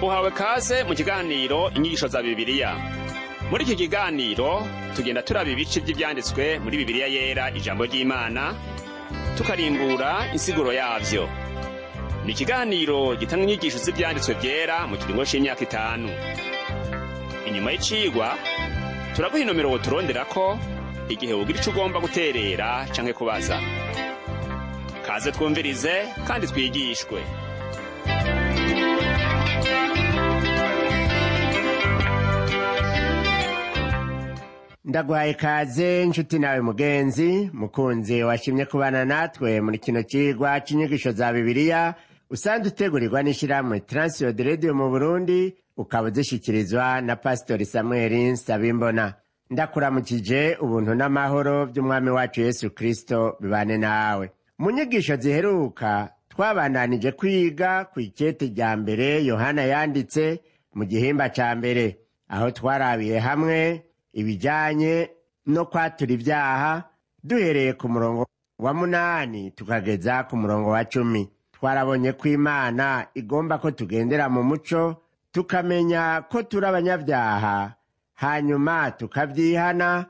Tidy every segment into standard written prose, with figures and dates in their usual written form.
Uhawe kaze mu kiganiro Inyigisho za Bibiliya. Muri iki kiganiro tugenda turaba ibice by'ivyanditswe muri Bibiliya Yera, ijambo ry'Imana, tukarimbura insiguro yavyo. Ni ikiganiro gitanga inyigisho z'ivyanditswe vyera mu kiringo c'imyaka 5. Inyuma y'icigwa turaguha inomero woturonderako igihe wogira ico ugomba guterera canke kubaza. Kaze twumvirize kandi twigishwe. Ndaguhaye kaze nshuti nawe mugenzi mukunzi washimye kubana natwe muri kino cigwa c'inyigisho za Bibiliya usanzwe utegurirwa n'ishirahamwe Transworld Radio mu Burundi, ukaba uzishikirizwa na Pastori Samuel Nsabimbona. Ndakuramukije, ubuntu n'amahoro by'Umwami wacu Yesu Kristo bibane nawe. Mu nyigisho ziheruka twabandanije kwiga kw'ikete rya mbere Yohana yanditse mu gihimba ca mbere, aho twarabiye hamwe ibijanye no kwatura ibyaha duhereye ku murongo wa 8 tukageza ku murongo wa 10. Twarabonye ko Imana igomba ko tugendera mu muco, tukamenya ko turi abanyabyaha, hanyuma tukavyihana,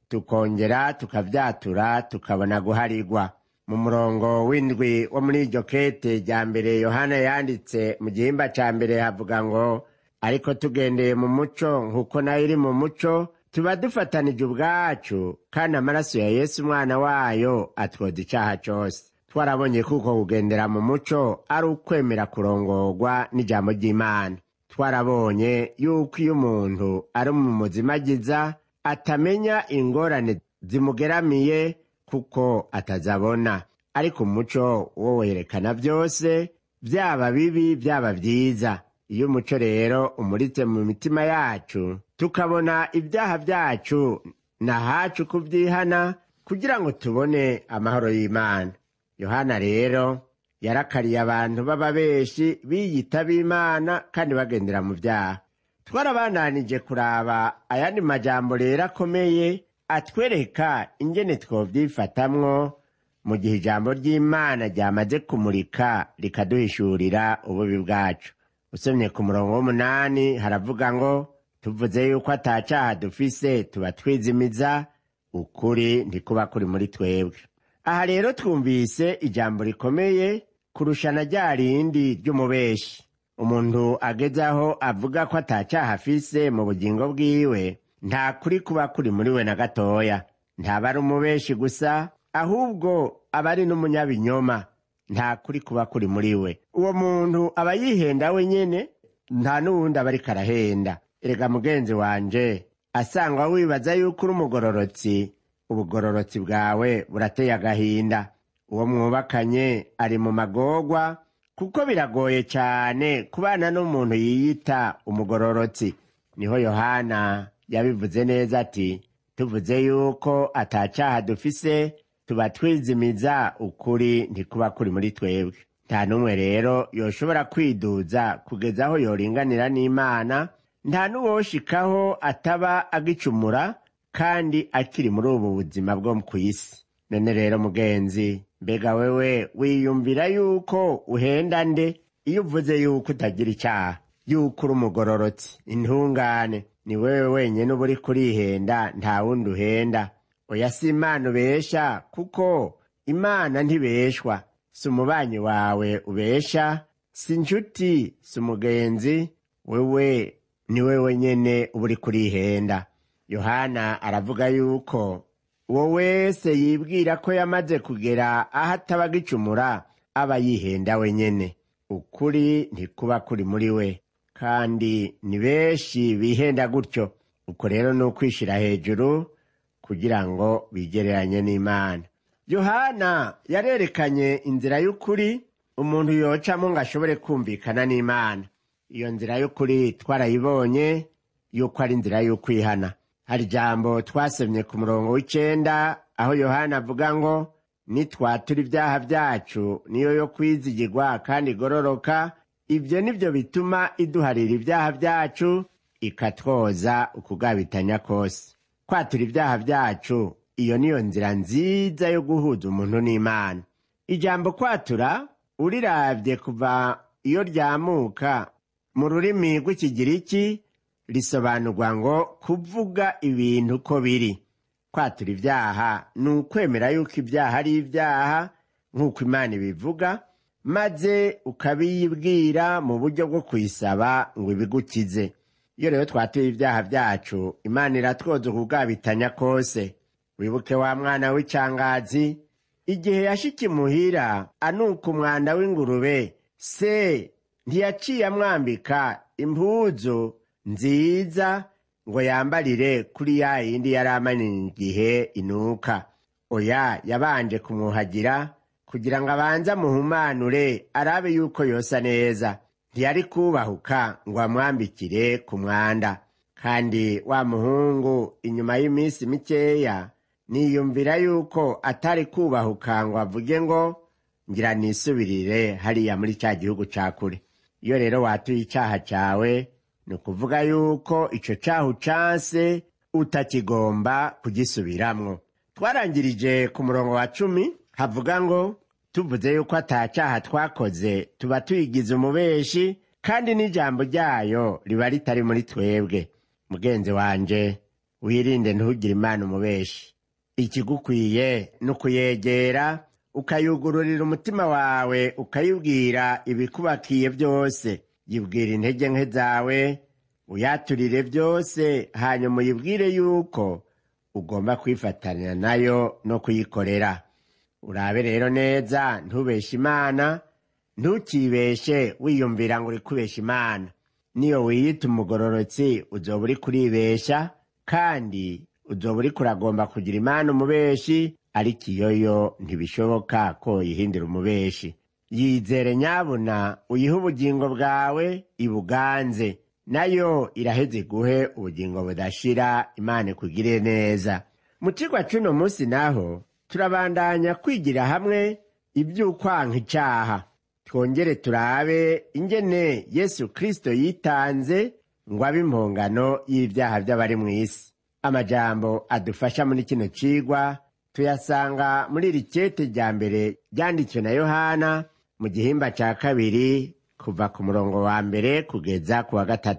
tukongera tukavyatura, tukabona guharigwa. Mu murongo w'7 wo muri iryo kete rya mbere Yohana yanditse mu gihimba ca mbere havuga ngo: ariko tugendeye mu muco nk'uko nayo iri mu muco, tuba dufatanije ubwacu, kandi amaraso ya Yesu umwana wayo atwoza icaha cose. Twarabonye kuko kugendera mu muco ari ukwemera kurongorwa n'ijambo ry'Imana. Twarabonye yuko iyo umuntu ari mu muzimagiza atamenya ingorane zimugeramiye kuko atazabona, ariko umuco wo werekana byose, byaba bibi byaba vyiza. Iyo umuco rero umuritse mu mitima yacu, tukabona ibyaha byacu na hacu kuvyihana kugira ngo tubone amahoro y'Imana. Yohana rero yarakariye abantu b'ababeshi biyita b'Imana kandi bagendera mu vyaha. Twarabandanije kuraba ayandi majambo rero akomeye atwereka ingene twovyifatamwo mu gihe ijambo ry'Imana ryamaze kumurika rikaduhishurira ububi bwacu. Usomye ku murongo w'8 haravuga ngo: tuvuze yuko atacaha dufise tuba twizimiza, ukuri ntikuba kuri muri twebwe. Aha rero twumvise ijambo rikomeye kurusha na rya rindi ry'umubeshi. Umuntu ageze aho avuga ko atacaha afise mu bugingo bwiwe, nta kuri kuba kuri muri we na gatoya. Ntaba ari umubeshi gusa, ahubwo aba ari n'umunyabinyoma. Nta kuri kuba kuri muri we. Uwo muntu aba yihenda wenyene, nta n'uwundi aba ariko arahenda. Erega mugenzi wanje, asangwa wibaza yuko uri umugororotsi, ubugororotsi bwawe burateye agahinda. Uwo mwubakanye ari mu magorwa, kuko biragoye cane kubana n'umuntu yiyita umugororotsi. Niho Yohana yabivuze neza ati: tuvuze yuko atacaha dufise tuba twizimiza, ukuri ntikuba kuri muri twebwe. Nta n'umwe rero yoshobora kwiduza kugeza aho yoringanira n'Imana, nta n'uwoshikaho ataba agicumura kandi akiri muri ubu buzima bwo kw'isi. None rero mugenzi, mbega wewe wiyumvira yuko uhenda nde iyo uvuze yuko utagira icaha, yuko uri umugororotsi intungane? Ni wewe wenyene uba uriko urihenda, nta wundi uhenda. Oya, si Imana ubesha, kuko Imana ntibeshwa. Si umubanyi wawe ubesha, si inshuti, si umugenzi, wewe ni wewe nyene uba uriko urihenda. Yohana aravuga yuko uwo wese yibwira ko yamaze kugera aho ataba agicumura aba yihenda wenyene. Ukuri ntikuba kuri muri we, kandi ni benshi bihenda gutyo. Uko rero ni ukwishira hejuru kugira ngo bigereranye n'Imana. Yohana yarerekanye inzira y'ukuri umuntu yocamo ngo ashobore kumvikana n'Imana. Iyo nzira y'ukuri twarayibonye yuko ari inzira y'ukwihana. Hari ijambo twasomye ku murongo w'9 aho Yohana avuga ngo: nitwatura ibyaha byacu niyo yo kwizigirwa kandi igororoka, ibyo nivyo bituma iduharira ibyaha byacu ikatwoza ukugabitanya kose. Kwatura ibyaha byacu, iyo niyo nzira nziza yo guhuza umuntu n'Imana. Ijambo kwatura uriravye kuva iyo ryamuka Mu rurimi rw'Ikigiriki risobanurwa ngo kuvuga ibintu uko biri. Kwatura ibyaha ni ukwemera yuko ibyaha ari ibyaha nk'uko Imana ibivuga, maze ukabiyibwira mu buryo bwo kuyisaba ngo ibigukize. Iyo rero twatuye ibyaha byacu, Imana iratwoza ukugabitanya kose. Wibuke wa mwana w'icangazi, igihe yashika imuhira anuka umwanda w'ingurube, se ntiyaciye amwambika impuzu nziza ngo yambarire kuri ya yindi yari amanini igihe inuka. Oya, yabanje kumwuhagira kugira ngo abanze amuhumanure arabe yuko yosa neza. Ntiyari kubahuka ngo amwambikire ku mwanda. Kandi wa muhungu inyuma y'iminsi mikeya niyumvira yuko atari kubahuka ngo avuge ngo ngira nisubirire hariya muri cya gihugu ca kure. Iyo rero watuye icaha cawe, ni ukuvuga yuko ico caha ucanse utakigomba kugisubiramwo. Twarangirije ku murongo wa 10 havuga ngo tuvuze yuko ata caha twakoze tuba tuyigize umubeshi, kandi n'ijambo ryayo riba ritari muri twebwe. Mugenzi wanje, wirinde ntugire Imana umubeshi. Ikigukwiye ni ukuyegera, ukayugururira umutima wawe, ukayibwira ibikubakiye byose. Yibwira intege nke zawe, uyaturire byose, hanyuma uyibwire yuko ugomba kwifatanya nayo no kuyikorera. Urabe rero neza ntubeshe Imana, ntukibeshe wiyumvira ngo uri kubesha Imana. Niyo wiyita umugororotsi uzoba uri kuribesha, kandi uzoba uri kuragomba kugira Imana umubeshi, ariko iyoyo ntibishoboka ko yihindura umubeshi. Yizere nyabuna, uyihe ubugingo bwawe ibuganze, nayo iraheze iguhe ubugingo budashira. Imana ikugire neza. Mu cigwa c'uno munsi naho turabandanya kwigira hamwe ivy'ukwanka icaha. Twongere turabe ingene Yesu Kristo yitanze ngo abe impongano y'ibyaha by'abari mw'isi. Amajambo adufasha muri kino cigwa tuyasanga muri iri kete rya mbere ryanditswe na Yohana mu gihimba ca 2 kuva ku murongo wa 1 kugeza ku wa 3.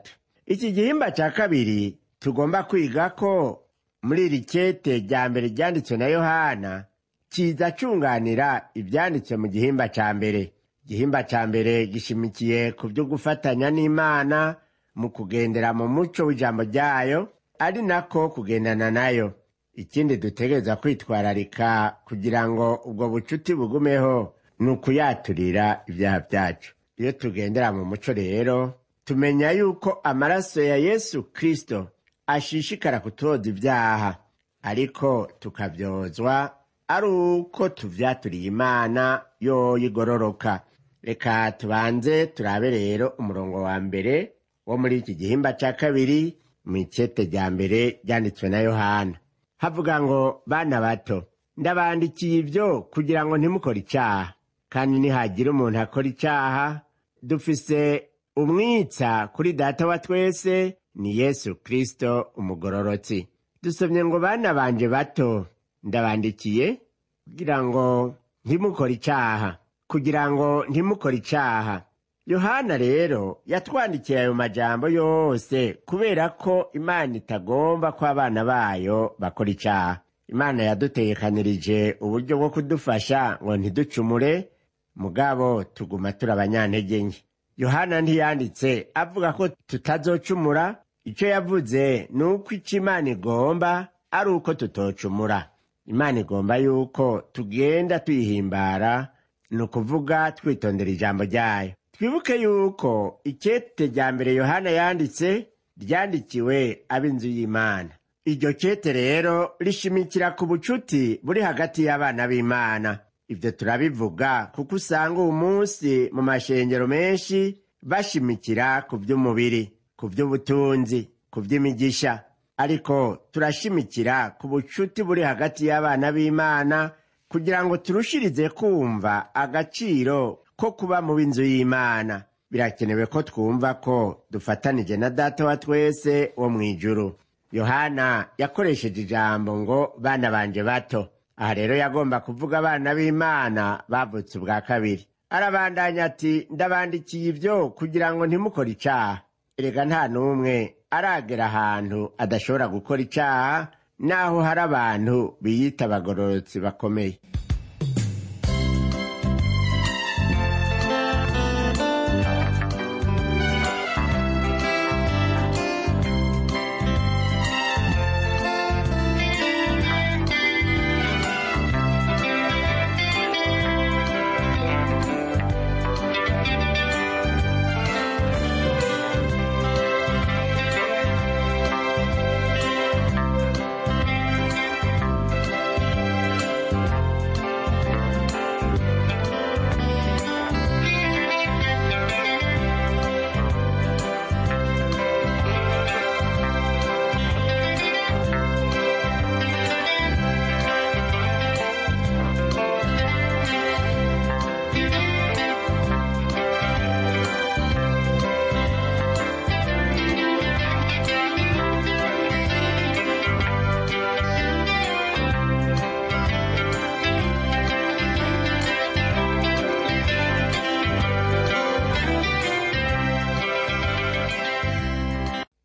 Iki gihimba ca 2 tugomba kwiga ko muri iri kete rya mbere ryanditswe na Yohana kiza cunganira ivyanditswe mu gihimba ca 1. Igihimba ca 1 gishimikiye ku vyo gufatanya n'Imana mu kugendera mu muco w'ijambo ryayo, ari nako kugendana nayo. Ikindi dutegereza kwitwararika kugira ngo ubwo bucuti bugumeho ni ukuyaturira ibyaha byacu. Iyo tugendera mu muco rero, tumenya yuko amaraso ya Yesu Kristo ashishikara kutoza ibyaha, ariko tukavyozwa ari uko tuvyaturiye Imana yoyo igororoka. Reka tubanze turabe rero umurongo wa 1 wo muri iki gihimba ca 2 mw'ikete rya mbere ryanditswe na Yohana. Havuga ngo bana bato, ndabandikiye ibyo kugira ngo ntimukore icaha. Kandi nihagira umuntu akora icaha, dufise umwitsa kuri Data wa twese, ni Yesu Kristo umugororotsi. Dusomye ngo bana banje bato, ndabandikiye kugira ngo ntimukore icaha, kugira ngo ntimukore icaha. Yohana rero yatwandikiye ayo majambo yose kubera ko Imana itagomba ko abana bayo bakora icaha. Imana yadutegekanirije uburyo bwo kudufasha ngo ntiducumure, mugabo tuguma turi abanyantege nke. Yohana ntiyanditse avuga ko tutazocumura. Ico yavuze ni uko ico Imana igomba ari uko tutocumura. Imana igomba yuko tugenda tuyihimbara, ni ukuvuga twitondera ijambo ryayo. Twibuke yuko ikete rya mbere Yohana yanditse ryandikiwe ab'inzu y'Imana. Iryo kete rero rishimikira ku bucuti buri hagati y'abana b'Imana. Ibyo turabivuga kuko usanga uyu munsi mu mashengero menshi bashimikira ku by'umubiri, ku by'ubutunzi, ku by'imigisha. Ariko turashimikira ku bucuti buri hagati y'abana b'Imana kugira ngo turushirize kumva agaciro ko kuba mu b'inzu y'Imana. Birakenewe ko twumva ko dufatanije na Data wa twese wo mw'ijuru. Yohana yakoresheje ijambo ngo bana banje bato. Aha rero yagomba kuvuga abana b'Imana bavutse ubwa kabiri. Arabandanya ati: ndabandikiye ibyo kugira ngo ntimukore icaha. Erega nta n'umwe aragera ahantu adashobora gukora icaha, naho hari abantu biyita abagororotsi bakomeye.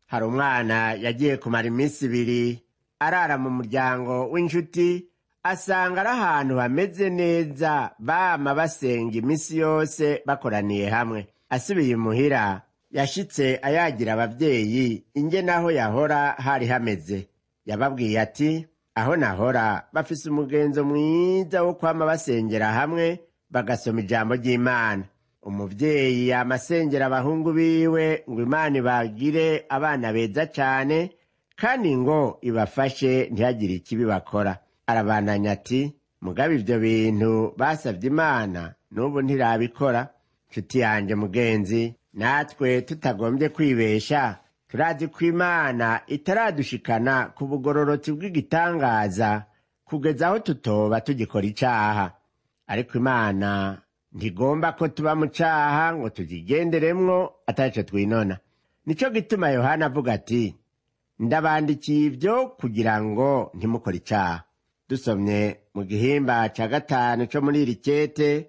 Hari umwana yagiye kumara iminsi 2 arara mu muryango w'inshuti, asanga ari ahantu hameze neza, bama basenga iminsi yose bakoraniye hamwe. Asubiye imuhira, yashitse ayagira abavyeyi inge naho yahora hari hameze. Yababwiye ati: aho nahora bafise umugenzo mwiza wo kwama basengera hamwe, bagasoma ijambo ry'Imana. Umuvyeyi yamasengera abahungu biwe ngo Imana ibagire abana beza cane, kandi ngo ibafashe ntihagire ikibi bakora. Arabananya ati: mugabe ivyo bintu basavye Imana n'ubu ntirabikora. Nshuti yanje mugenzi, natwe tutagombye kwibesha, turazi ko Imana itaradushikana ku bugororotsi bw'igitangaza kugeza aho tutoba tugikora icaha. Ariko Imana ntigomba ko tuba mu caha ngo tukigenderemwo ataco twinona. Nico gituma Yohana avuga ati: ndabandikiye ivyo kugira ngo ntimukore icaha. Dusomye mu gihimba ca 5 co muri iri kete,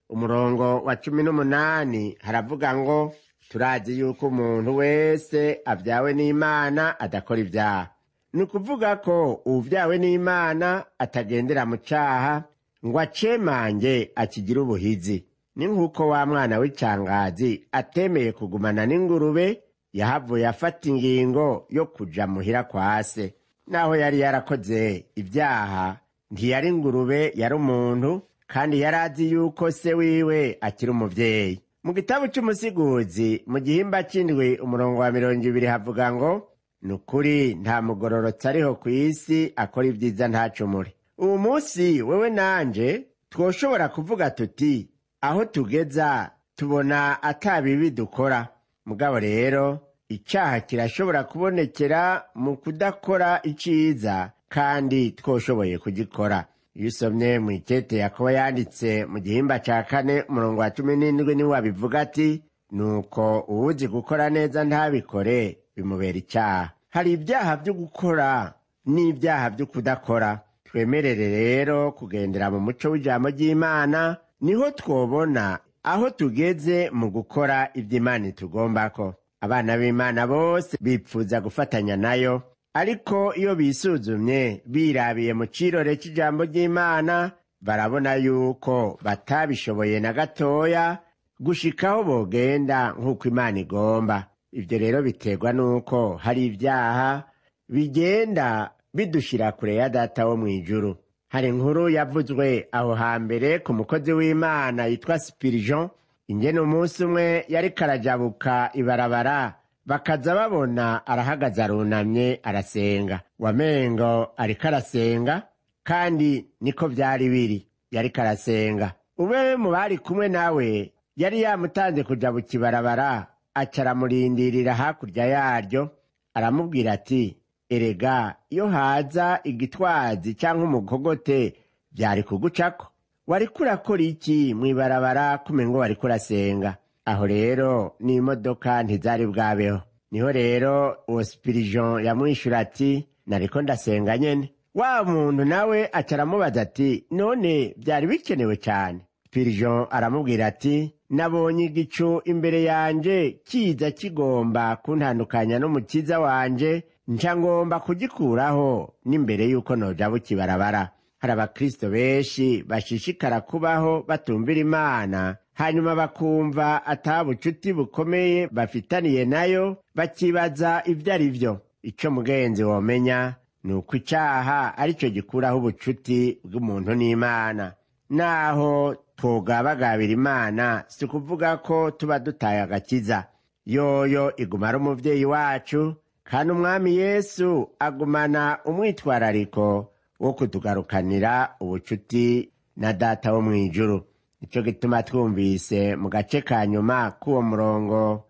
umurongo wa 18, haravuga ngo: turazi yuko umuntu wese avyawe n'Imana adakora ivyaha. Ni ukuvuga ko uwuvyawe n'Imana atagendera mu caha ngo acemange akigira ubuhizi. Ni nk'uko wa mwana w'icangazi atemeye kugumana n'ingurube, yahavuye afata ingingo yo kuja muhira kwa se. Naho yari yarakoze ibyaha, ntiyari ingurube, yari umuntu, kandi yarazi yuko se wiwe akiri umuvyeyi. Mu gitabo c'umusiguzi mu gihimba c'indwi umurongo wa 20 havuga ngo: nukuri nta mugororotsi ariho kw'isi akora ibyiza ntacumure. Uwu munsi wewe nanje twoshobora kuvuga tuti: aho tugeza tubona atabibi dukora. Mugabo rero icaha kirashobora kubonekera mu kudakora iciza kandi twoshoboye kugikora. Iyo usomye mu ikete Yakobo yanditse mu gihimba ca 4 umurongo wa 17 niwe abivuga ati: nuko uwuzi gukora neza ntabikore bimubera icaha. Hari ibyaha vyo gukora n'ibyaha vyo kudakora. Twemerere rero kugendera mu muco w'ijambo ry'Imana, niho twobona aho tugeze mu gukora ivy'Imana itugombako. Abana b'Imana bose bipfuza gufatanya nayo, ariko iyo bisuzumye birabiye mu cirore c'ijambo ry'Imana, barabona yuko batabishoboye na gatoya gushikaho bogenda nk'uko Imana igomba. Ivyo rero biterwa n'uko hari ibyaha bigenda bidushira kure ya Data wo mw'ijuru. Hari inkuru yavuzwe aho hambere ku mukozi w'Imana yitwa Spirigeon, ingene umunsi umwe yariko arajabuka ibarabara, bakaza babona arahagaze arunamye arasenga. Wamengo ariko arasenga, kandi niko vyari biri, yariko arasenga. Umwe mu bari kumwe nawe yari yamutanze kujabuka ibarabara, aca aramurindirira hakurya yaryo, aramubwira ati: erega iyo haza igitwazi canke umukogote vyari kugucako. Wariko urakora iki mw'ibarabara kumengo wariko urasenga? Aho rero n'imodoka ntizari bwabeho. Niho rero uwo Spirigeon yamwishura ati: nariko ndasenga nyene. Wa muntu nawe aca aramubaza ati: none vyari bikenewe cane? Spurgeon aramubwira ati: "Nabonye igicu imbere yanje kiza kigomba kuntandukanya n'Umukiza wanje, nca ngomba kugikuraho n'imbere y'uko noja bukibarabara." Hari abakristo benshi bashishikara kubaho batumvira Imana, hanyuma bakumva ata bucuti bukomeye bafitaniye nayo, bakibaza ibyo ari byo. Ico mugenzi womenya ni uko icaha arico gikuraho ubucuti bw'umuntu n'Imana. Naho twogabagabira Imana, si ukuvuga ko tuba dutaye agakiza. Yoyo iguma ari umuvyeyi wacu, kandi Umwami Yesu agumana umwitwarariko wo kutugarukanira ubucuti na Data wo mw'ijuru. Nico gituma twumvise mu gace ka nyuma k'uwo murongo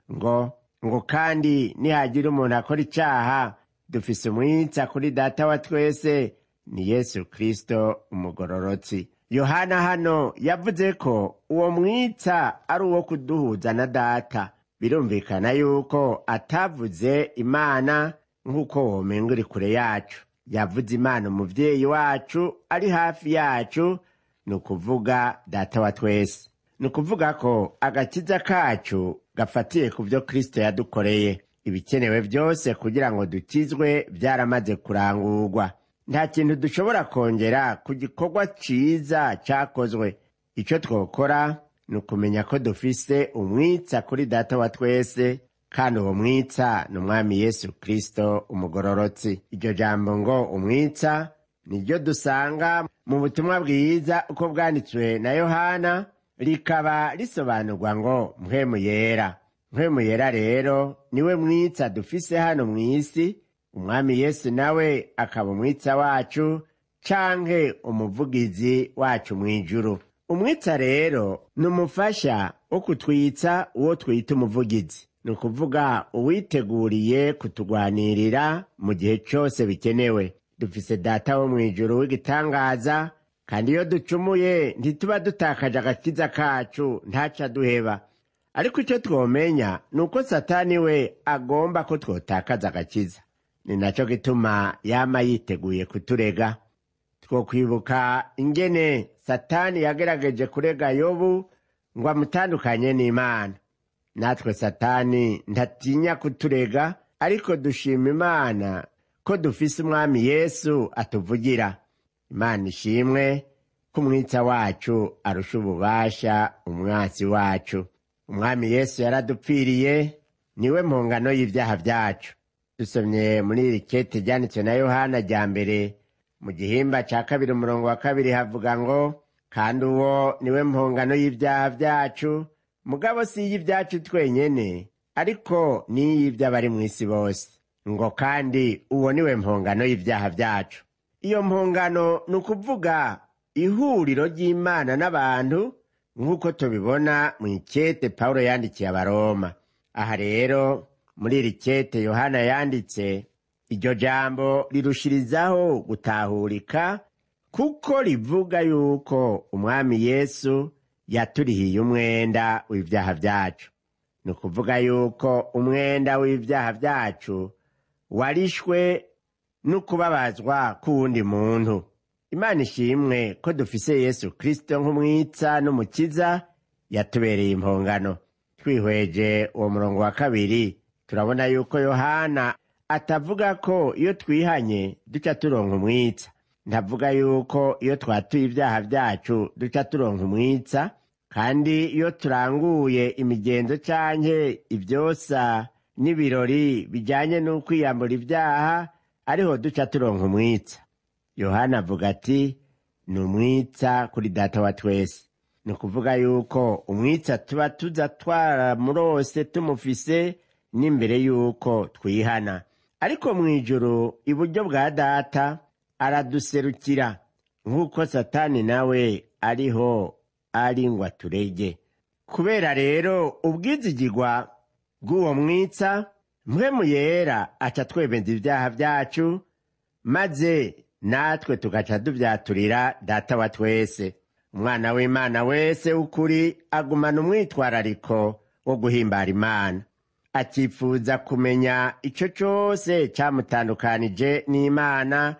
ngo kandi nihagira umuntu akora icaha, dufise umwitsa kuri Data wa twese, ni Yesu Kristo umugororotsi. Yohana hano yavuze ko uwo mwitsa ari uwo kuduhuza na Data. Birumvikana yuko atavuze Imana nk'uko womenga uri kure yacu. Yavuze Imana umuvyeyi wacu ari hafi yacu, ni ukuvuga Data wa twese. Ni ukuvuga ko agakiza kacu gafatiye ku vyo Kristo yadukoreye. Ibikenewe byose kugira ngo dukizwe byaramaze kurangurwa. Nta kintu dushobora kongera ku gikorwa ciza cakozwe. Ico twokora ni ukumenya ko dufise umwitsa kuri Data wa twese, kandi uwo mwitsa ni Umwami Yesu Kristo umugororotsi. Iryo jambo ngo umwitsa niryo dusanga mu butumwa bwiza uko bwanditswe na Yohana, rikaba risobanurwa ngo Mpwemu Yera. Mpwemu Yera rero niwe mwitsa dufise hano mw'isi. Umwami Yesu nawe akaba umwitsa wacu canke umuvugizi wacu mw'ijuru. Umwitsa rero ni umufasha wo kutwitsa uwo twita umuvugizi, ni ukuvuga uwiteguriye kutugwanirira mu gihe cose bikenewe. Dufise Data wo mw'ijuru w'igitangaza, kandi iyo ducumuye ntituba dutakaje agakiza kacu, ntaca duheba. Ariko icyo twomenya ni uko Satani we agomba ko twotakaza agakiza. Ni nacyo gituma yama yiteguye kuturega. Twokwibuka ingene Satani yagerageje kurega Yobu ngo amutandukanye n'Imana. Natwe Satani ntatinya kuturega, ariko dushima Imana ko dufise Umwami Yesu atuvugira. Imana ishimwe ko umwitsa wacu arusha ububasha umwansi wacu. Umwami Yesu yaradupfiriye, niwe mpongano y'ivyaha vyacu. Dusomye muri iri kete ryanditswe na Yohana rya mbere, mu gihimba ca 2 umurongo wa 2, havuga ngo: "Kandi uwo niwe mpongano y'ivyaha vyacu, mugabo si iy'ivyacu twenyene, ariko n'iy'ivy'abari mw'isi bose." Ngo kandi uwo niwe mpongano y'ivyaha vyacu. Iyo mpongano ni ukuvuga ihuriro ry'Imana n'abantu, nk'uko tubibona mu ikete Pawulo yandikiye Abaroma. Aha rero muri iri kete Yohana yanditse, iryo jambo rirushirizaho gutahurika, kuko rivuga yuko Umwami Yesu yaturihiye umwenda w'ivyaha vyacu. Ni ukuvuga yuko umwenda w'ivyaha vyacu warishwe n'ukubabazwa k'uwundi muntu. Imana ishimwe ko dufise Yesu Kristo nk'umwitsa n'umukiza yatubereye impongano. Twihweje uwo murongo wa 2, turabona yuko Yohana atavuga ko iyo twihanye duca turonka umwitsa. Ntavuga yuko iyo twatuye ibyaha vyacu duca turonka umwitsa, kandi iyo turanguye imigenzo canke ivyosa n'ibirori bijanye n'ukwiyambura ibyaha ariho duca turonka umwitsa. Yohana avuga ati: "Ni umwitsa kuri Data wa twese." Ni ukuvuga yuko umwitsa tuba tuza twaramurose tumufise n'imbere yuko twihana. Ariko mw'ijuru iburyo bwa Data araduserukira, nk'uko Satani nawe ariho ari ngo aturege. Kubera rero ubwizigirwa bw'uwo mwitsa, Mpwemu Yera aca twemeza ibyaha vyacu, maze natwe tugaca tuvyaturira Data wa twese. Umwana w'Imana wese w'ukuri agumana umwitwarariko wo guhimbara Imana, akifuza kumenya ico cose camutandukanije n'Imana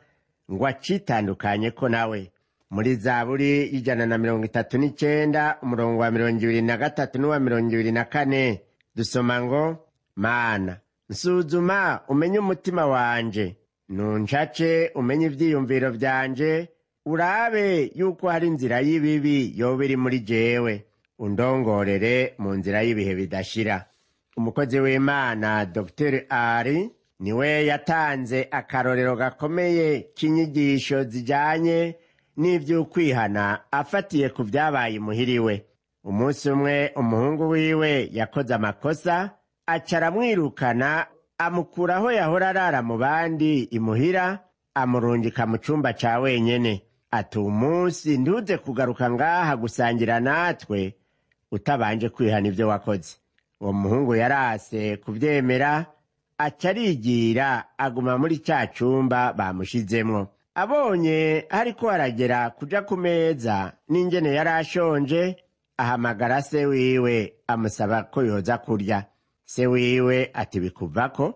ngo acitandukanye ko nawe. Muri Zaburi y'139 umurongo wa 23 n'uwa 24 dusoma ngo: Mana, nsuzuma umenye umutima wanje, nuncace umenye ivyiyumviro vyanje, urabe yuko hari inzira y'ibibi yoba iri muri jewe, undongorere mu nzira y'ibihe bidashira. Umukozi w'Imana Dr Ari niwe yatanze akarorero gakomeye k'inyigisho zijanye n'ivy'ukwihana afatiye ku vyabaye imuhiriwe. Umunsi umwe umuhungu wiwe yakoze amakosa, aca aramwirukana, amukura aho yahora arara mu bandi imuhira, amurungika mu cumba ca wenyene. Ati: umunsi ntuze kugaruka ngaha gusangira natwe utabanje kwihana ivyo wakoze. Uwo muhungu yarase kuvyemera, aca arigira aguma muri ca cumba bamushizemwo. Abonye hariko haragera kuja ku meza n'ingene yari ashonje, ahamagara se wiwe amusaba ko yoza kurya. Se wiwe ati: bikuvako?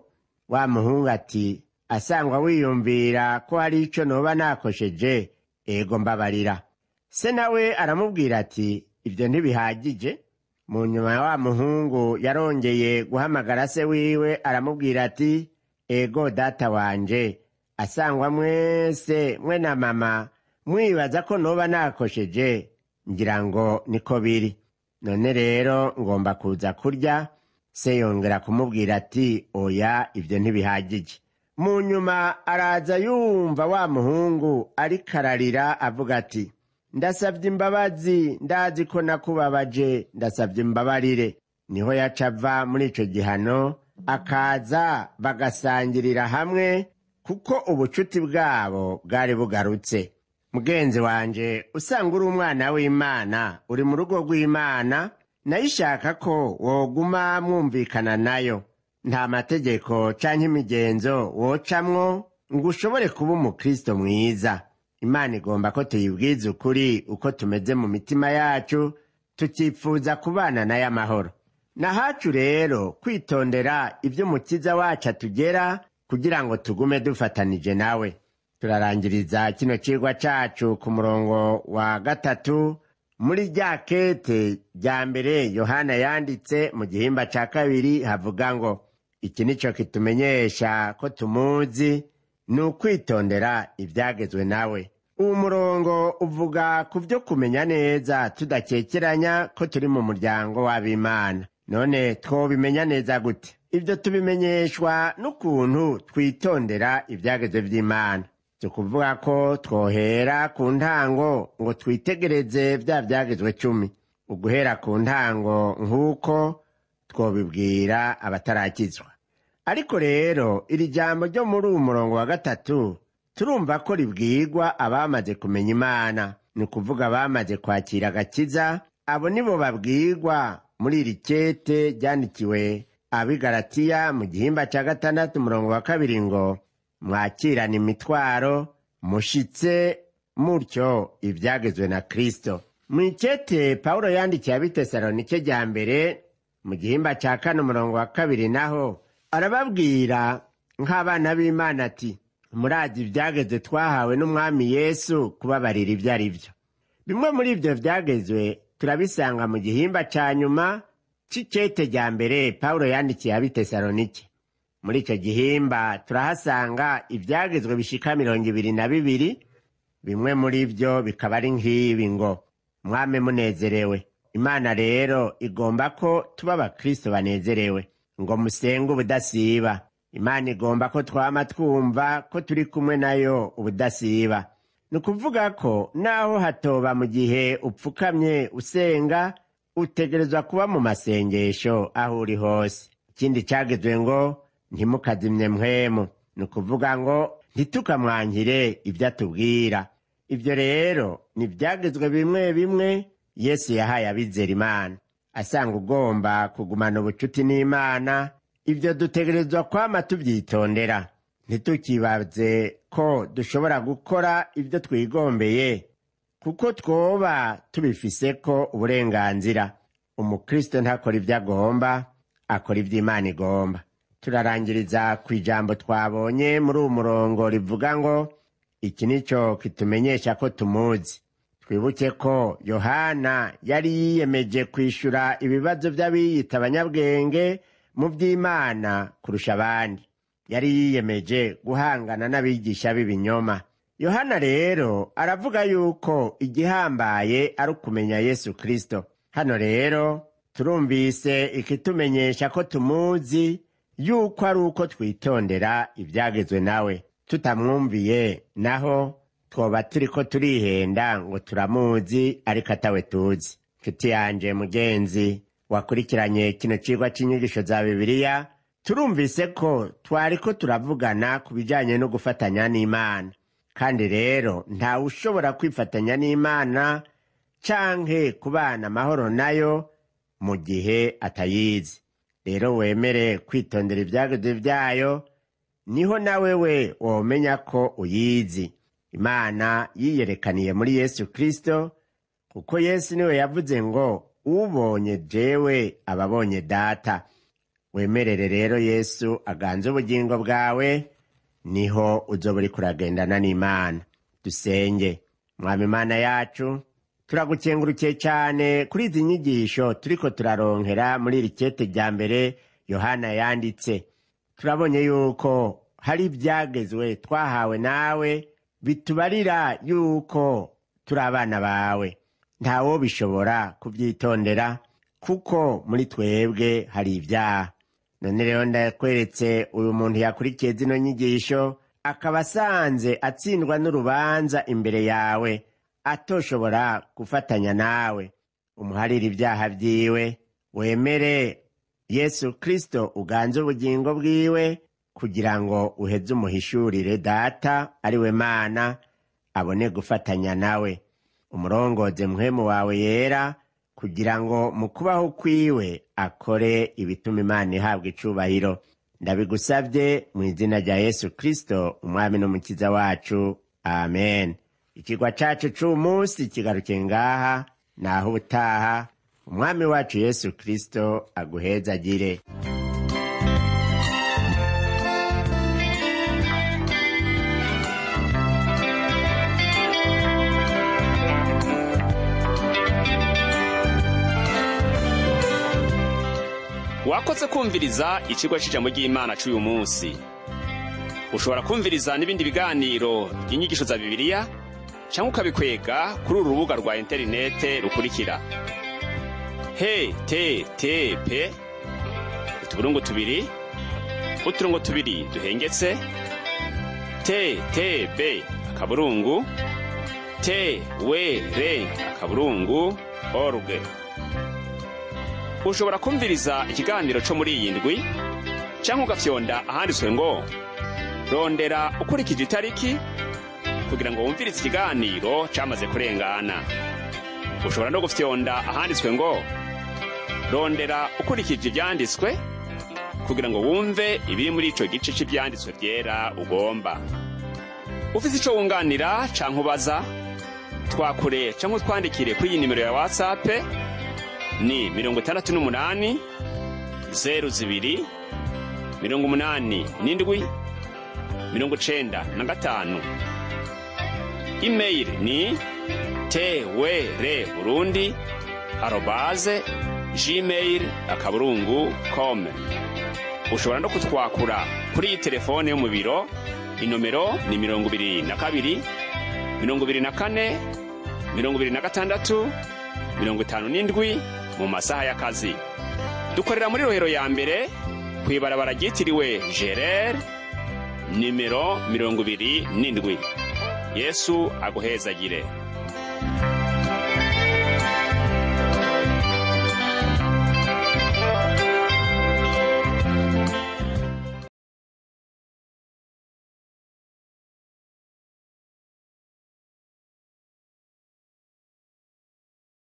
Wa muhungu ati: asangwa wiyumvira ko hari ico noba nakosheje, ego mbabarira. Se nawe aramubwira ati: ivyo ntibihagije. Mu nyuma wa muhungu yarongeye guhamagara se wiwe aramubwira ati: ego data wanje, asangwa mwese mwe na mama mwibaza ko noba nakosheje, ngira ngo niko biri. None rero ngomba kuza kurya. Se yongera kumubwira ati: oya, ivyo ntibihagije. Mu nyuma araza yumva wa muhungu ariko ararira avuga ati: ndasavye imbabazi, ndazi ko nakubabaje, ndasavye imbabarire. Niho yaca ava muri ico gihano, akaza bagasangirira hamwe, kuko ubucuti bwabo bwari bugarutse. Mugenzi wanje, usanga uri umwana w'Imana, uri mu rugo rw'Imana, nayo ishaka ko woguma mwumvikana nayo. Nta mategeko canke imigenzo wocamwo ngo ushobore kuba umukristo mwiza. Imana igomba ko tuyibwiza ukuri uko tumeze mu mitima yacu, tukifuza kubana nayo amahoro. Nahacu rero kwitondera ivyo Umukiza wacu atugera kugira ngo tugume dufatanije nawe. Turarangiriza kino cigwa cacu ku murongo wa 3 muri rya kete rya mbere Yohana yanditse mu gihimba ca 2, havuga ngo: iki nico kitumenyesha ko tumuzi, ni ukwitondera ivyagezwe nawe. Uwo murongo uvuga ku vyo kumenya neza tudakekeranya ko turi mu muryango w'ab'Imana. None twobimenya neza gute? Ivyo tubimenyeshwa n'ukuntu twitondera ivyagezwe vy'Imana. Si ukuvuga ko twohera ku ntango ngo twitegereze vya vyagezwe 10. Uguhera ku ntango nk'uko twobibwira abatarakizwa. Ariko rero iri jambo ryo muri uwu murongo wa 3 turumva ko ribwirwa abamaze kumenya Imana, ni ukuvuga abamaze kwakira agakiza. Abo nibo babwirwa muri iri kete ryandikiwe ab'i Galatiya mu gihimba ca 6 umurongo wa 2 ngo: mwakirana imitwaro, mushitse mutyo ivyagezwe na Kristo. Mw'ikete Pawulo yandikiye ab'i Tesalonike rya mbere mu gihimba ca 4 umurongo wa 2 naho arababwira nk'abana b'Imana ati: murazi ivyagezwe twahawe n'Umwami Yesu kubabarira ivyo ari vyo. Bimwe muri ivyo vyagezwe turabisanga mu gihimba ca nyuma c'ikete rya mbere Pawulo yandikiye ab'i Tesalonike. Muri ico gihimba turahasanga ivyagezwe bishika 22, bimwe muri vyo bikaba ari nk'ibi ngo: mwame munezerewe. Imana rero igomba ko tuba abakristo banezerewe, ngo musenge ubudasiba. Imana igomba ko twama twumva ko turi kumwe nayo ubudasiba. Ni ukuvuga ko naho hatoba mu gihe upfukamye usenga, utegerezwa kuba mu masengesho aho uri hose. Ikindi cagezwe ngo: ntimukazimye mpwemu. Ni ukuvuga ngo ntitukamwankire ivyo atubwira. Ivyo rero ni ivyagezwe bimwe bimwe Yesu yahaye abizera Imana. Asanga ugomba kugumana ubucuti n'Imana, ivyo dutegerezwa kwama tuvyitondera. Ntitukibaze ko dushobora gukora ivyo twigombeye, kuko twoba tubifiseko uburenganzira. Umukristo ntakora ivyo agomba, akora ivyo Imana igomba. Turarangiriza kw'ijambo twabonye muri uwu murongo rivuga ngo: iki nico kitumenyesha ko tumuzi, Twibuke ko Yohana yari yiyemeje kwishura ibibazo by'abiyita abanyabwenge mu by'Imana kurusha abandi. Yari yiyemeje guhangana n'abigisha b'ibinyoma. Yohana rero aravuga yuko igihambaye ari ukumenya Yesu Kristo. Hano rero turumvise ikitumenyesha ko tumuzi, yuko ari uko twitondera ibyagezwe nawe. Tutamwumviye naho twoba turiko turihenda ngo turamuzi, ariko atawe tuzi. Nshuti yanje mugenzi wakurikiranye kino cigwa c'inyigisho za Bibiliya, turumvise ko twariko turavugana ku bijanye no gufatanya n'Imana. Kandi rero ntawe ushobora kwifatanya n'Imana canke kubana amahoro nayo mu gihe atayizi. Rero wemere kwitondera ivyagezwe vyayo, niho nawe we womenya ko uyizi. Imana yiyerekaniye muri Yesu Kristo, kuko Yesu niwe yavuze ngo ubonye jewe aba abonye Data. Wemerere rero Yesu aganze ubugingo bwawe, niho uzoba uriko uragendana n'Imana. Dusenge. Mwami Imana yacu, turagukengurukiye cyane kuri izi nyigisho turiko turaronkera muri iri kete rya mbere Yohana yanditse. Turabonye yuko hari ibyagezwe twahawe nawe bitubarira yuko turi abana bawe. Ntawo bishobora kubyitondera, kuko muri twebwe hari ibyaha. None rero ndakweretse uyu muntu yakurikiye zino nyigisho, akaba asanze atsindwa n'urubanza imbere yawe, atoshobora gufatanya nawe. Umuharire ibyaha byiwe, wemere Yesu Kristo uganze ubugingo bwiwe, kugira ngo uheze umuhishurire Data ari we Mana, abone gufatanya nawe. Umurongoze muhemu wawe yera, kugira ngo mu kubaho kwiwe akore ibituma Imana ihabwa icubahiro. Ndabigusabye mu izina rya Yesu Kristo, umwami n'umukiza wacu, amen. Ikigwa cacu c'uwu munsi kigarukiye ngaha, naho ubutaha. Umwami wacu Yesu Kristo aguhezagire. Wakoze kumviriza icigwa c'ijambo ry'Imana c'uyu munsi. Ushobora kumviriza n'ibindi biganiro by'inyigisho za Bibiliya, cyangwa ukabikwega kuri uru rubuga rwa interinete rukurikira: http ://, ttb .twr .org. Ushobora kumviriza ikiganiro co muri iyi ndwi, canke ugafyonda ahanditswe ngo rondera ukurikije itariki, kugira ngo wumvirize ikiganiro camaze kurengana. Ushobora no gufyonda ahanditswe ngo rondera ukurikije ivyanditswe, kugira ngo wumve ibiri muri ico gice c'ivyanditswe vyera ugomba. Ufise ico wunganira canke ubaza, twakure canke utwandikire kuri iyi nimero ya WhatsApp ni 68 02 87 95. Email ni twrburundi@gmail.com. Ushobora no kutwakura kuri iyi telefone yo mu biro, inomero ni 22 24 26 57 mu masaha y'akazi. Dukorera muri Rohero ya mbere kw'ibarabara ryitiriwe Gerere nimero 27. Yesu aguhezagire.